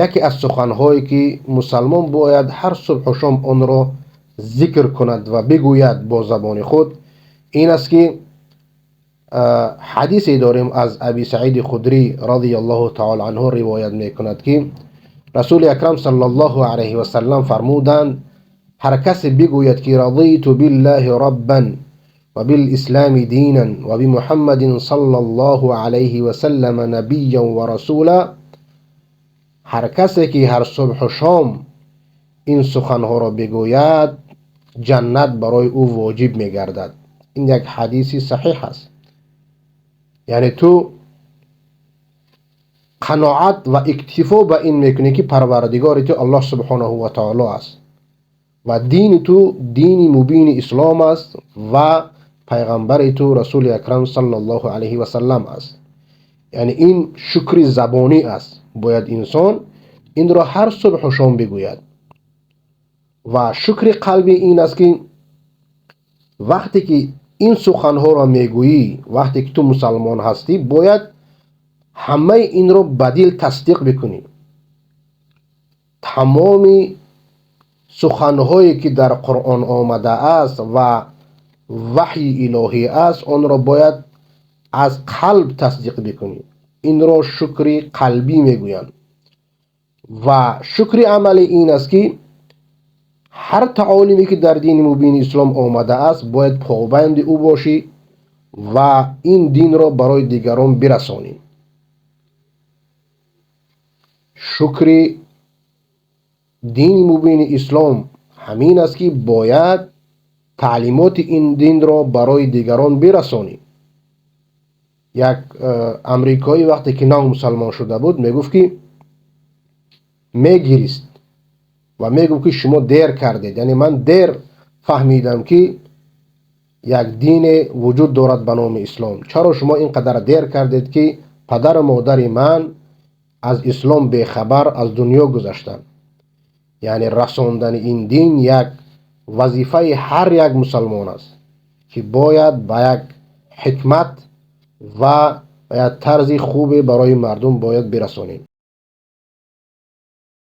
یکی از سخنهایی که مسلمان باید هر صبح و شام آن را ذکر کند و بگوید با زبان خود این است که حدیثی داریم از ابی سعید خدری رضی الله تعالی عنه روایت میکند که رسول اکرم صلی الله علیه و سلم فرمودند هر کسی بگوید که رضیت بالله ربا و بالاسلام دینا و بمحمد صلی الله علیه و سلم نبیا و رسولا، هر کسی که هر صبح و شام این سخنها را بگوید جنت برای او واجب میگردد. این یک حدیث صحیح است. یعنی تو قناعت و اکتفا به این میکنی که پروردگار تو الله سبحانه و تعالی است و دین تو دین مبین اسلام است و پیغمبر تو رسول اکرم صلی الله علیه و سلم است. یعنی این شکر زبانی است. باید انسان این را هر صبح و شام بگوید. و شکر قلبی این است که وقتی که این سخنها را میگویی، وقتی که تو مسلمان هستی، باید همه این را به دل تصدیق بکنی. تمام سخنهایی که در قرآن آمده است و وحی الهی است، آن را باید از قلب تصدیق بکنی. این را شکر قلبی میگویند. و شکر عملی این است که هر تعالیمی که در دین مبین اسلام آمده است باید پابند او باشی و این دین را برای دیگران برسانی. شکر دین مبین اسلام همین است که باید تعلیمات این دین را برای دیگران برسانی. یک امریکایی وقتی که نو مسلمان شده بود میگفت که میگریست و میگفت که شما دیر کردید، یعنی من دیر فهمیدم که یک دین وجود دارد به نام اسلام، چرا شما اینقدر دیر کردید که پدر و مادر من از اسلام بیخبر از دنیا گذشتند. یعنی رساندن این دین یک وظیفه هر یک مسلمان است که باید با یک حکمت و با یک طرز خوب برای مردم باید برسانیم.